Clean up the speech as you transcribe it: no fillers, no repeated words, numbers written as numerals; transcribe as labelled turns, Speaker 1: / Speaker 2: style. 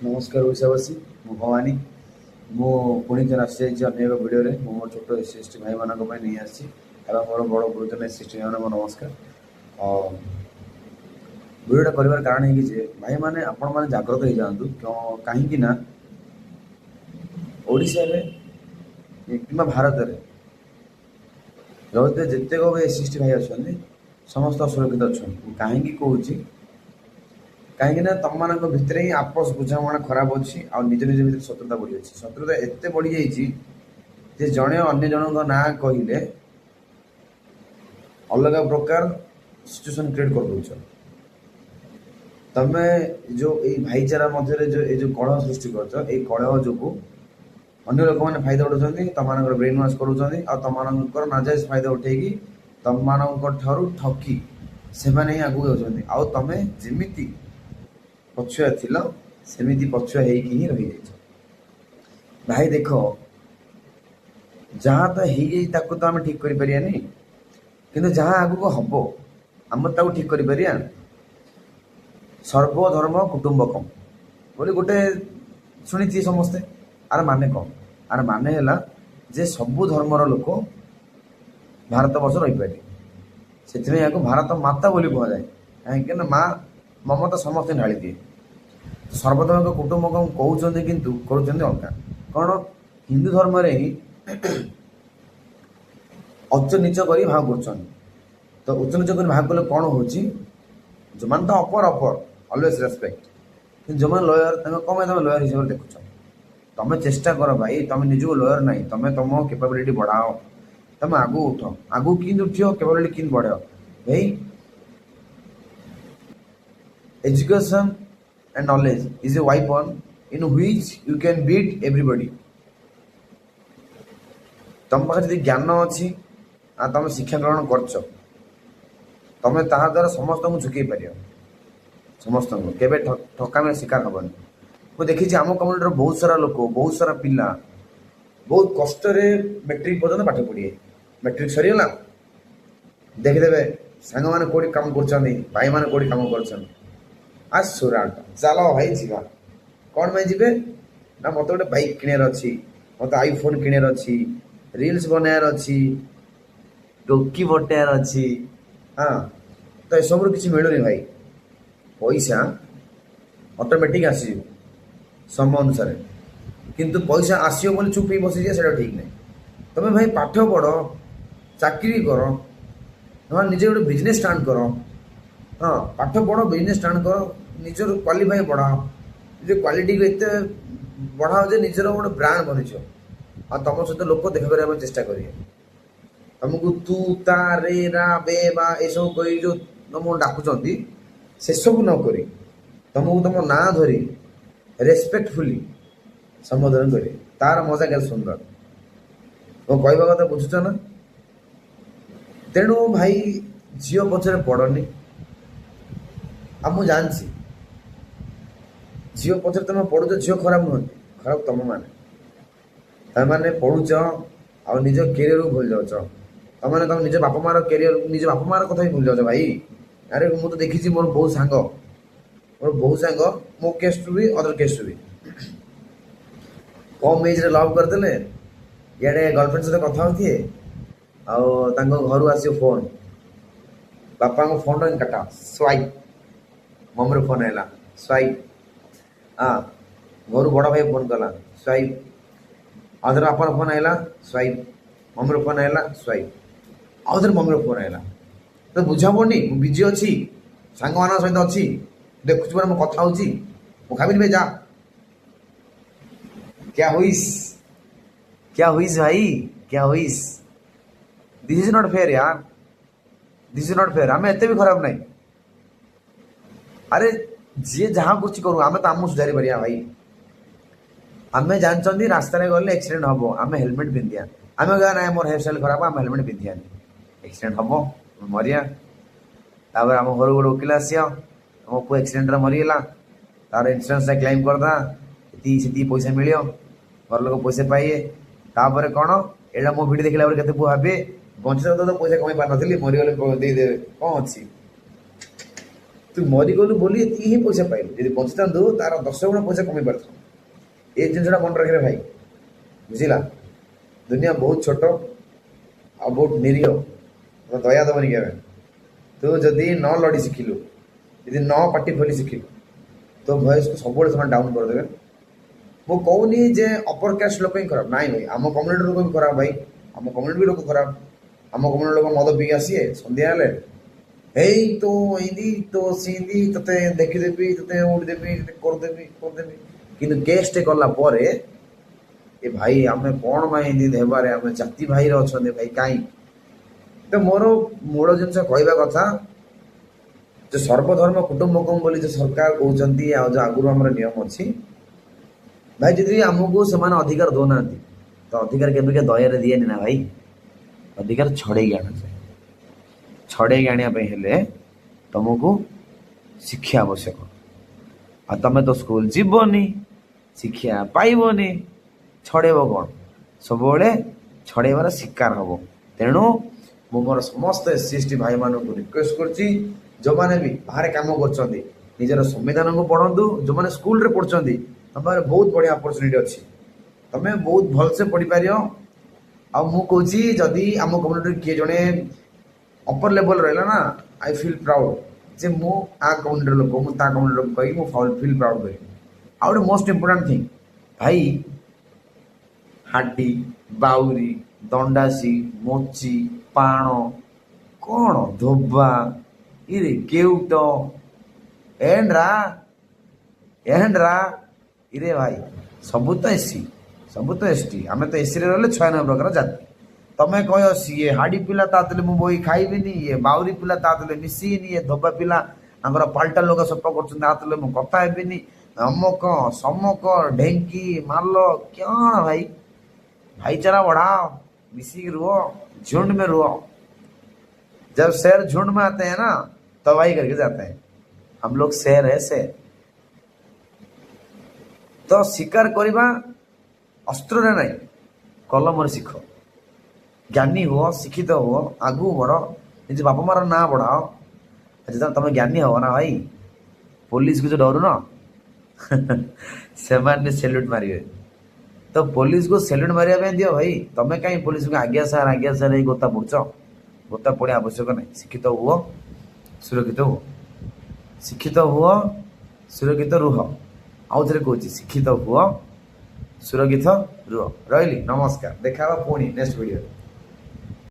Speaker 1: ନମସ୍କାର ଓଡ଼ିଶାବାସୀ, ମୁଁ ଭବାନୀ। ମୁଁ ପୁଣି ଥରେ ଆସିଯାଇଛି ଅନ୍ୟ ଏକ ଭିଡ଼ିଓରେ। ମୁଁ ମୋର ଛୋଟ ଏସ୍ ସି ଏସ୍ ଟି ଭାଇମାନଙ୍କ ପାଇଁ ନେଇ ଆସିଛି ଏବଂ ମୋର ବଡ଼ ଗୁରୁଜନ ଏସ୍ ସି ଏସ୍ ଟି ଭାଇମାନଙ୍କୁ ନମସ୍କାର। ଭିଡ଼ିଓଟା କରିବାର କାରଣ ହେଇକି ଯେ ଭାଇମାନେ, ଆପଣମାନେ ଜାଗ୍ରତ ହେଇଯାଆନ୍ତୁ। କାହିଁକି ନା ଓଡ଼ିଶାରେ କିମ୍ବା ଭାରତରେ ରହୁଥିବା ଯେତେକ B S C S T ଭାଇ ଅଛନ୍ତି, ସମସ୍ତେ ଅସୁରକ୍ଷିତ ଅଛନ୍ତି। ମୁଁ କାହିଁକି କହୁଛି? କାହିଁକି ନା ତମମାନଙ୍କ ଭିତରେ ହିଁ ଆପୋସ ବୁଝାମଣା ଖରାପ ଅଛି ଆଉ ନିଜ ନିଜ ଭିତରେ ଶତ୍ରୁତା ବଢ଼ିଯାଇଛି। ଶତ୍ରୁତା ଏତେ ବଢ଼ିଯାଇଛି ଯେ ଜଣେ ଅନ୍ୟ ଜଣଙ୍କ ନାଁ କହିଲେ ଅଲଗା ପ୍ରକାର ସିଚୁଏସନ୍ କ୍ରିଏଟ୍ କରିଦେଉଛ। ତମେ ଯୋଉ ଏଇ ଭାଇଚାରା ମଧ୍ୟରେ ଯୋଉ ଏଇ ଯୋଉ କଳହ ସୃଷ୍ଟି କରୁଛ, ଏଇ କଳହ ଯୋଗୁଁ ଅନ୍ୟ ଲୋକମାନେ ଫାଇଦା ଉଠାଉଛନ୍ତି, ତମମାନଙ୍କର ବ୍ରେନ୍ ୱାଶ୍ କରୁଛନ୍ତି ଆଉ ତମମାନଙ୍କର ନାଜାଇଜ ଫାଇଦା ଉଠେଇକି ତମମାନଙ୍କ ଠାରୁ ଠକି ସେମାନେ ହିଁ ଆଗକୁ ଯାଉଛନ୍ତି। ଆଉ ତମେ ଯେମିତି ପଛୁଆ ଥିଲ, ସେମିତି ପଛୁଆ ହେଇକି ହିଁ ରହିଯାଇଛ। ଭାଇ ଦେଖ, ଯାହା ତ ହେଇଯାଇଛି ତାକୁ ତ ଆମେ ଠିକ କରିପାରିବାନି, କିନ୍ତୁ ଯାହା ଆଗକୁ ହବ ଆମେ ତାକୁ ଠିକ କରିପାରିବା। ସର୍ବଧର୍ମ କୁଟୁମ୍ବକମ୍ ବୋଲି ଗୋଟେ ଶୁଣିଥିବେ ସମସ୍ତେ। ଆର ମାନେ କ'ଣ? ଆର ମାନେ ହେଲା ଯେ ସବୁ ଧର୍ମର ଲୋକ ଭାରତ ବର୍ଷ ରହିପାରିବେ। ସେଥିପାଇଁ ଏହାକୁ ଭାରତ ମାତା ବୋଲି କୁହାଯାଏ, କାହିଁକି ନା ମା ମମତା ସମସ୍ତେ ଢାଳି ଦିଏ। ସର୍ବଧର୍ମ କୁଟୁମ୍ବକମ୍ କହୁଛନ୍ତି କିନ୍ତୁ କରୁଛନ୍ତି ଅଲଗା। କ'ଣ ହିନ୍ଦୁ ଧର୍ମରେ ହିଁ ଉଚ୍ଚ ନିଚ କରି ଭାଗ କରୁଛନ୍ତି। ତ ଉଚ୍ଚ ନିଚ କରି ଭାଗ କଲେ କ'ଣ ହେଉଛି? ଯେଉଁମାନେ ତ ଅପର ଅପର ଅଲୱେଜ୍ ରେସ୍ପେକ୍ଟ, କିନ୍ତୁ ଯେଉଁମାନେ ଲୋୟର, ତାଙ୍କ କ'ଣ ପାଇଁ ତମେ ଲୋୟର ହିସାବରେ ଦେଖୁଛ? ତମେ ଚେଷ୍ଟା କର ଭାଇ, ତମେ ନିଜକୁ ଲୋୟର ନାହିଁ, ତମେ ତମ କେପାବିଲିଟି ବଢ଼ାଅ, ତମେ ଆଗକୁ ଉଠ। ଆଗକୁ କେମିତି ଉଠିବ? କେପାବିଲିଟି କେମିତି ବଢ଼ାଅ ଭାଇ? Education and knowledge is a weapon in which you can beat everybody. ତମ ପାଖରେ ଯଦି ଜ୍ଞାନ ଅଛି ଆଉ ତମେ ଶିକ୍ଷା ଗ୍ରହଣ କରୁଛ, ତମେ ତାହା ଦ୍ୱାରା ସମସ୍ତଙ୍କୁ ଝୁକେଇ ପାରିବ। ସମସ୍ତଙ୍କୁ କେବେ ଠକାମିର ଶିକାର ହବନି। ମୁଁ ଦେଖିଛି ଆମ କମ୍ୟୁନିଟିର ବହୁତ ସାରା ଲୋକ, ବହୁତ ସାରା ପିଲା ବହୁତ କଷ୍ଟରେ ମେଟ୍ରିକ ପର୍ଯ୍ୟନ୍ତ ପାଠ ପଢ଼ିବେ। ମେଟ୍ରିକ ସରିଗଲା, ଦେଖିଦେବେ ସାଙ୍ଗମାନେ କୋଉଠି କାମ କରୁଛନ୍ତି, ଭାଇମାନେ କୋଉଠି କାମ କରୁଛନ୍ତି। ଆ ସୁରାଟ ଚାଲ ଭାଇ ଯିବା। କ'ଣ ପାଇଁ ଯିବେ ନା ମୋତେ ଗୋଟେ ବାଇକ୍ କିଣିବାର ଅଛି, ମୋତେ ଆଇଫୋନ୍ କିଣିବାର ଅଛି, ରିଲ୍ସ ବନେଇବାର ଅଛି, ଟୋକି ପଟେଇବାର ଅଛି। ହଁ, ତ ଏସବୁରୁ କିଛି ମିଳୁନି ଭାଇ। ପଇସା ଅଟୋମେଟିକ୍ ଆସିଯିବ ସମୟ ଅନୁସାରେ, କିନ୍ତୁ ପଇସା ଆସିବ ବୋଲି ଚୁପ୍ ହେଇ ବସିଯିବ, ସେଇଟା ଠିକ୍ ନାହିଁ। ତମେ ଭାଇ ପାଠ ପଢ଼, ଚାକିରି କର, ନହେଲେ ନିଜେ ଗୋଟେ ବିଜନେସ୍ ଷ୍ଟାର୍ଟ କର। ହଁ, ପାଠ ପଢ଼, ବିଜନେସ୍ ଷ୍ଟାର୍ଟ କର, ନିଜର କ୍ୱାଲିଫାଇ ବଢ଼ାଅ, ନିଜ କ୍ୱାଲିଟିକୁ ଏତେ ବଢ଼ାଅ ଯେ ନିଜର ଗୋଟେ ବ୍ରାଣ୍ଡ ବନିଯିବ ଆଉ ତମ ସହିତ ଲୋକ ଦେଖା କରିବା ପାଇଁ ଚେଷ୍ଟା କରିବେ। ତମକୁ ତୁ ତା ରେ ରା ବେ ବା ଏସବୁ କହି ଯୋଉ ତମକୁ ଡାକୁଛନ୍ତି, ସେସବୁ ନ କରି ତମକୁ ତମ ନାଁ ଧରି ରେସ୍ପେକ୍ଟଫୁଲି ସମ୍ବୋଧନ କରିବେ, ତାର ମଜା କେତେ ସୁନ୍ଦର। ମୋ କହିବା କଥା ବୁଝୁଛ ନା? ତେଣୁ ଭାଇ, ଝିଅ ପଛରେ ପଡ଼ନି। ଆଉ ମୁଁ ଜାଣିଛି ଝିଅ ପଛରେ ତମେ ପଡୁଛ। ଝିଅ ଖରାପ ନୁହନ୍ତି, ଖରାପ ତମମାନେ। ତମେମାନେ ପଢୁଛ ଆଉ ନିଜ କ୍ୟାରିୟରକୁ ଭୁଲି ଯାଉଛ। ତମମାନେ ତମ ନିଜ ବାପା ମାର କ୍ୟାରିୟର, ନିଜ ବାପା ମାର କଥା ବି ଭୁଲି ଯାଉଛ ଭାଇ। ଆରେ ମୁଁ ତ ଦେଖିଛି, ମୋର ବହୁତ ସାଙ୍ଗ ମୋ କେସ୍ରୁ ବି, ଅଦର କେସ୍ରୁ ବି କମ୍ ଏଜ୍ରେ ଲଭ୍ କରିଦେଲେ। ଇଆଡ଼େ ଗର୍ଲଫ୍ରେଣ୍ଡ ସହିତ କଥା ହଉଥିବେ ଆଉ ତାଙ୍କ ଘରୁ ଆସିବ ଫୋନ୍, ବାପାଙ୍କ ଫୋନ୍ଟା କାଟା, ସ୍ୱାଇପ୍। ମମିର ଫୋନ୍ ହେଲା, ସ୍ୱାଇପ୍। ହଁ, ଘରୁ ବଡ଼ ଭାଇ ଫୋନ୍ କଲା, ସ୍ୱାଇପ୍। ଆଉ ଥରେ ବାପାର ଫୋନ୍ ଆଇଲା, ସ୍ୱାଇପ୍। ମମିର ଫୋନ୍ ଆଇଲା, ସ୍ୱାଇପ୍। ଆଉ ଥରେ ମମିର ଫୋନ୍ ଆଇଲା, ତ ବୁଝା ପଡ଼ୁନି, ମୁଁ ବିଜି ଅଛି, ସାଙ୍ଗମାନଙ୍କ ସହିତ ଅଛି, ଦେଖୁଛୁ ପରା ମୁଁ କଥା ହଉଛି, ମୁଁ ଖାଇବିନି ଭାଇ, ଯା। क्या हुईस, क्या हुईस भाई, क्या hues? This is not fair यार, this is not fair. ଆମେ ଏତେ ବି ଖରାପ ନାହିଁ। ଆରେ ଯିଏ ଯାହା କରୁଛି କରୁ, ଆମେ ତ ଆମକୁ ସୁଧାରି ପାରିବା ଭାଇ। ଆମେ ଜାଣିଛନ୍ତି ରାସ୍ତାରେ ଗଲେ ଆକ୍ସିଡେଣ୍ଟ ହବ, ଆମେ ହେଲମେଟ ପିନ୍ଧିବା। ଆମେ କହିବା ନାଇଁ, ମୋର ହେୟାର ଷ୍ଟାଇଲ ଖରାପ, ଆମେ ହେଲମେଟ ପିନ୍ଧିବାନି, ଆକ୍ସିଡେଣ୍ଟ ହବ, ମରିବା। ତାପରେ ଆମ ଘରକୁ ଗୋଟେ ଓକିଲ ଆସିବ, ଆମ ପୁଅ ଆକ୍ସିଡେଣ୍ଟରେ ମରିଗଲା, ତାର ଇନ୍ସୁରାନ୍ସଟା କ୍ଲେମ୍ କରିଦବା, ଏତିକି ସେତିକି ପଇସା ମିଳିବ, ଘର ଲୋକ ପଇସା ପାଇବେ। ତାପରେ କ'ଣ ଏଇଟା ମୋ ଭିଡ଼ିଓ ଦେଖିଲା ପରେ କେତେ ପୁଅ ଭାବିବେ, ବଞ୍ଚିବା ତ ପଇସା କମେଇ ପାରିନଥିଲି, ମରିଗଲେ ଦେଇଦେବେ। କ'ଣ ଅଛି? ତୁ ମରିଗଲୁ ବୋଲି ଏତିକି ହିଁ ପଇସା ପାଇଲୁ। ଯଦି ବଞ୍ଚିଥାନ୍ତୁ ତାର 10 ଗୁଣ ପଇସା କମେଇ ପାରିଥାନ୍ତୁ। ଏ ଜିନିଷଟା ମନେ ରଖିରେ ଭାଇ, ବୁଝିଲା? ଦୁନିଆ ବହୁତ ଛୋଟ ଆଉ ବହୁତ ନିରୀହ, ଦୟା ଦେବନି କେବେ। ତୁ ଯଦି ନ ଲଢ଼ି ଶିଖିଲୁ, ଯଦି ନ ପାଟି ଖୋଲି ଶିଖିଲୁ, ତୋ ଭଏସ୍କୁ ସବୁବେଳେ ସେମାନେ ଡାଉନ୍ କରିଦେବେ। ମୁଁ କହୁନି ଯେ ଅପର କାଷ୍ଟ ଲୋକ ହିଁ ଖରାପ, ନାଇଁ ଭାଇ, ଆମ କମ୍ୟୁନିଟି ଲୋକ ବି ଖରାପ ଭାଇ, ଆମ କମ୍ୟୁନିଟି ବି ଲୋକ ଖରାପ। ଆମ କମ୍ୟୁନିଟି ଲୋକ ମଦ ପିଇକି ଆସିବେ ସନ୍ଧ୍ୟା ହେଲେ, ଏଇ ତୋ ଏଇଦି ତୋ ସେମିତି, ତୋତେ ଦେଖିଦେବି, ତୋତେ ଉଡ଼ିଦେବି, ତୋତେ କରିଦେବି କରିଦେବି। କିନ୍ତୁ କେସ୍ଟେ କଲା ପରେ ଏ ଭାଇ ଆମେ କ'ଣ ପାଇଁ ଏମିତି ହେବାରେ, ଆମେ ଜାତି ଭାଇରେ ଅଛନ୍ତି ଭାଇ କାହିଁ? ତ ମୋର ମୂଳ ଜିନିଷ କହିବା କଥା ଯେ ସର୍ବଧର୍ମ କୁଟୁମ୍ବକମ୍ ବୋଲି ଯେଉଁ ସରକାର କହୁଛନ୍ତି ଆଉ ଯେଉଁ ଆଗରୁ ଆମର ନିୟମ ଅଛି ଭାଇ, ଯଦି ଆମକୁ ସେମାନେ ଅଧିକାର ଦେଉନାହାନ୍ତି ତ ଅଧିକାର କେବେ କେବେ ଦୟାରେ ଦିଏନି ନା ଭାଇ, ଅଧିକାର ଛଡ଼େଇକି ଆଣାଯାଏ। ଛଡ଼େଇକି ଆଣିବା ପାଇଁ ହେଲେ ତମକୁ ଶିକ୍ଷା ଆବଶ୍ୟକ। ଆଉ ତମେ ତ ସ୍କୁଲ ଯିବନି, ଶିକ୍ଷା ପାଇବନି, ଛଡ଼େଇବ କ'ଣ? ସବୁବେଳେ ଛଡ଼େଇବାର ଶିକାର ହବ। ତେଣୁ ମୁଁ ମୋର ସମସ୍ତ SC ST ଭାଇମାନଙ୍କୁ ରିକ୍ୱେଷ୍ଟ କରୁଛି, ଯେଉଁମାନେ ବି ବାହାରେ କାମ କରୁଛନ୍ତି ନିଜର ସମ୍ବିଧାନକୁ ପଢ଼ନ୍ତୁ। ଯେଉଁମାନେ ସ୍କୁଲରେ ପଢ଼ୁଛନ୍ତି ତମ ପାଖରେ ବହୁତ ବଢ଼ିଆ ଅପରଚୁନିଟି ଅଛି, ତମେ ବହୁତ ଭଲସେ ପଢ଼ିପାରିବ। ଆଉ ମୁଁ କହୁଛି ଯଦି ଆମ କମ୍ୟୁନିଟିରେ କିଏ ଜଣେ ଅପର ଲେଭେଲ ରହିଲା ନା, I feel proud ଯେ ମୁଁ ଆ କମ୍ୟୁନିଟିର ଲୋକ, ମୁଁ ତା କମ୍ୟୁନିଟିର ଲୋକ କହିକି ମୁଁ ଫିଲ୍ ପ୍ରାଉଡ଼ କରିବି। ଆଉ ଗୋଟେ ମୋଷ୍ଟ ଇମ୍ପୋର୍ଟାଣ୍ଟ ଥିଙ୍ଗ ଭାଇ, ହାଡି, ବାଉରି, ଦଣ୍ଡାସି, ମୋଚି, ପାଣ, କ'ଣ ଧୋବା, ଇରେ କେଉଟ, ଏଣ୍ଡ୍ରା ଏଣ୍ଡ୍ରା, ଇରେ ଭାଇ ସବୁ ତ ଏସି, ସବୁ ତ ଏସ୍ ଟି। ଆମେ ତ ଏସିରେ ରହିଲେ 96 ପ୍ରକାର ଜାତି। ତମେ କହିବ ସିଏ ହାଡ଼ି ପିଲା ତା ଦେଲେ ମୁଁ ବହି ଖାଇବିନି, ଇଏ ବାଉରି ପିଲା ତା ଦେଲେ ମିଶିବିନି, ଇଏ ଧୋବା ପିଲା ତାଙ୍କର ପାଲଟା ଲୁଗା ସଫା କରୁଛନ୍ତି ତା ଦେଲେ ମୁଁ କଥା ହେବିନି, ଅମକ ସମକ ଢେଙ୍କି ମାଲ କ'ଣ ଭାଇ? भाईचारा बढ़ाओ, मिसिକି ରୁହ, झुंड में रुहो। जब शेर झुंड में आते हैं ना तबाही करके जाते हैं। हम लोग शेर है, शेर। ତ ଶିକାର କରିବା ଅସ୍ତ୍ରରେ ନାହିଁ, କଲମରେ ଶିଖ। ଜ୍ଞାନୀ ହୁଅ, ଶିକ୍ଷିତ ହୁଅ, ଆଗକୁ ବଢ଼, ନିଜ ବାପା ମାର ନାଁ ବଢ଼ାଅ। ଯେତେବେଳେ ତମେ ଜ୍ଞାନୀ ହବ ନା ଭାଇ, ପୋଲିସକୁ ଯୋଉ ଡରୁନ ସେମାନେ ସେଲ୍ୟୁଟ୍ ମାରିବେ। ତ ପୋଲିସକୁ ସେଲ୍ୟୁଟ୍ ମାରିବା ପାଇଁ ଦିଅ ଭାଇ। ତମେ କାହିଁ ପୋଲିସକୁ ଆଜ୍ଞା ସାର୍ ଆଜ୍ଞା ସାର୍ ହେଇ ଗୋତା ପଡ଼ୁଛ? ଗୋତା ପଡ଼ିବା ଆବଶ୍ୟକ ନାହିଁ। ଶିକ୍ଷିତ ହୁଅ, ସୁରକ୍ଷିତ ହୁଅ। ଶିକ୍ଷିତ ହୁଅ, ସୁରକ୍ଷିତ ରୁହ। ଆଉ ଥରେ କହୁଛି, ଶିକ୍ଷିତ ହୁଅ, ସୁରକ୍ଷିତ ରୁହ। ରହିଲି, ନମସ୍କାର। ଦେଖା ହବା ପୁଣି ନେକ୍ସଟ ଭିଡ଼ିଓରେ।